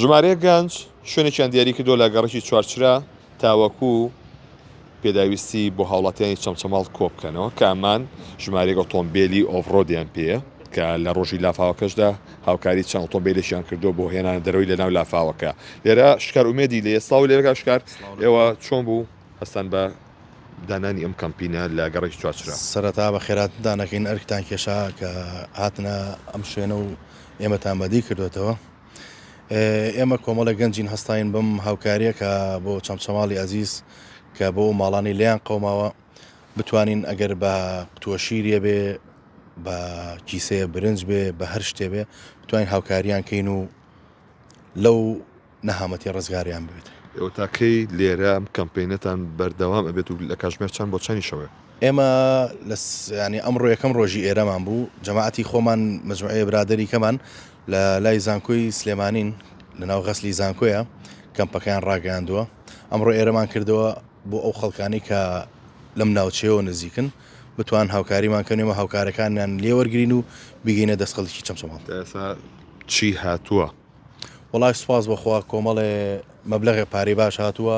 ژمارەیەک گەنج شوێنێکیان دیاری کردووە لە گەڕەکی چوارچرا تاوەکو پێداویستی بۆ هاوڵاتیانی چەمچەماڵ کۆبکەنەوە کە ئەمان ژمارەیەک ئۆتۆمبێلی off-road یان پێیە کە لە ڕۆژی لافاوەکەشدا هاوکاری چەند ئۆتۆمبیلێکیان کردووە بۆ هێنانە دەرەوەی لەناو لافاوەکە لێرە شکار ئومێدی لێ سڵاو لێ کاک شکار ئێوە چۆن بوو هەستان بە دانانی ئەم کەمپینە لە گەڕەکی چوارچرا؟ سەرەتا بەخێراتنتان ئەکەین ئەرکتان کێشا کە هاتنە ئەم شوێنە و ئێمەتان بەدی کردۆتەوە. ئێمە کۆمەڵێک گەنجین هەستاین بەم هاوکاریە کە بۆ چەمچەماڵی ئەزیز کە بۆ ئەو ماڵانەی لێیان قەوماوە بتوانین ئەگەر بە قوتووە شیریە بێ بە کیسەیە برنج بێ بە هەر شتێ بێ بتوانین هاوکاریان کەین و لەو نەهامەتی ڕزگاریان بێت. ئێوە تا کەی لێرە ئەم کەمپەینەتان بەردەوام ئەبێت و لە کاتژمێر چەند بۆ چەنی شەوێ؟ ئێمە لە یانی ئەمڕۆ یەکەم ڕۆژی ئێرەمان بوو جەماعەتی خۆمان مەجموعەیە برادەری کەمان لە لای زانکۆی سلێمانین لە ناو غەسلی زانکۆیە کەمپەکەیان ڕاگەیاندووە ئەمڕۆ ئێرەمان کردەوە بۆ ئەو خەڵکانی کە لەم ناوچەیەوە نزیکن بتوان هاوکاریمان کەن ئێمە هاوکارەکانیان لێوەرگین و بگەینە دەست خەڵکی چەمچەماڵ. تا ئێستا چی هاتووە؟ وەڵای سوپاس بۆ خوا کۆمەڵێ مەبلەغێ پارەی باش هاتووە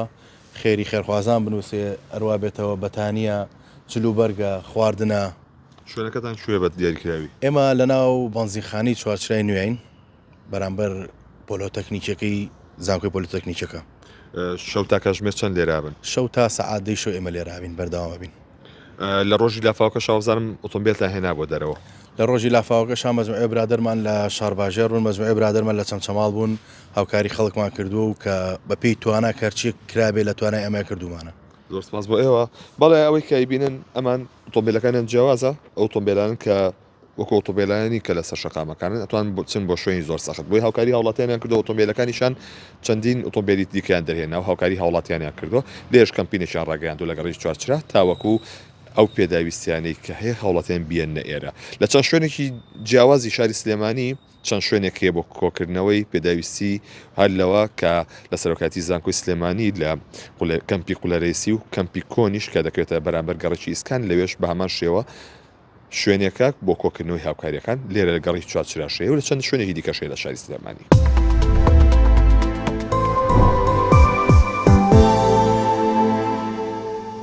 خێری خێرخوازان بنووسێ ئەروا بێتەوە بەتانیە جل و بەرگە خواردنە. شوێنەکەتان کوێیە بە دیاریکراوی؟ ئێمە لەناو بەنزینخانەی چوارچرای نوێین بەرامبەر پۆلۆتەکنیکیەکەی زانکۆی پۆلیتەکنیکەکە. شەو تا کاتژمێر چەند لێرە ئەبن؟ شەو تا سەعات دەی شەو ئێمە لێرە ئەبین بەردەوام ئەبین. لە ڕۆژی لافاوەکەشا وابزانم ئۆتۆمبێلتان هێنابووە دەرەوە. لە ڕۆژی لافاوەکەشا مەجموعەی برادەرمان لە شارباژێڕ بوون، مەجموعەی برادەرمان لە چەمچەماڵ بوون، هاوکاری خەڵکمان کردووە و کە بە پێی توانا کە هەرچیەک کرابێ لە توانای ئێمە کردوومانە. زۆر سپاس بۆ ئێوە. بەڵێ ئەوەی کە ئەیبینن ئەمان ئۆتۆمبێلەکانیان جیاوازە، ئەو ئۆتۆمبێلانەن کە وەکو ئۆتۆمبێلانی کە لەسەر شەقامەکانن ئەتوان بچن بۆ شوێنی زۆر سەخت بۆی هاوکاری هاوڵاتیانیان کردو ئۆتۆمبێلەکانیشان چەندین ئۆتۆمبێلی دیکەیان دەرهێنا و هاوکاری هاوڵاتیانیان کردووە لێش کەمپینێکیان ڕاگەیاندو لە گەڕەکی چوارچرا تاوەکو ئەو پێداویستیانەی کە هەیە هاوڵاتیان بیەننە ئێرە لە چەند شوێنێکی جیاوازی شاری سلێمانی چەند شوێنێک هەیە بۆ کۆکردنەوەی پێداویستی هەر لەوە کە لە سەرۆکایەتی زانکۆی سلێمانی لە کەمپی قولەرەیسی و کەمپی کۆنیش کە دەکەوێتە بەرامبەر گەڕەکی ئیسکان لەوێش بە هەمان شێوە شوێنێکە بۆ کۆکردنەوەی هاوکارییەکان لێرە لە گەڕەکی چوارچراش هەیە و لە چەند شوێنێکی دیکەش هەیە لە شاری سلێمانی.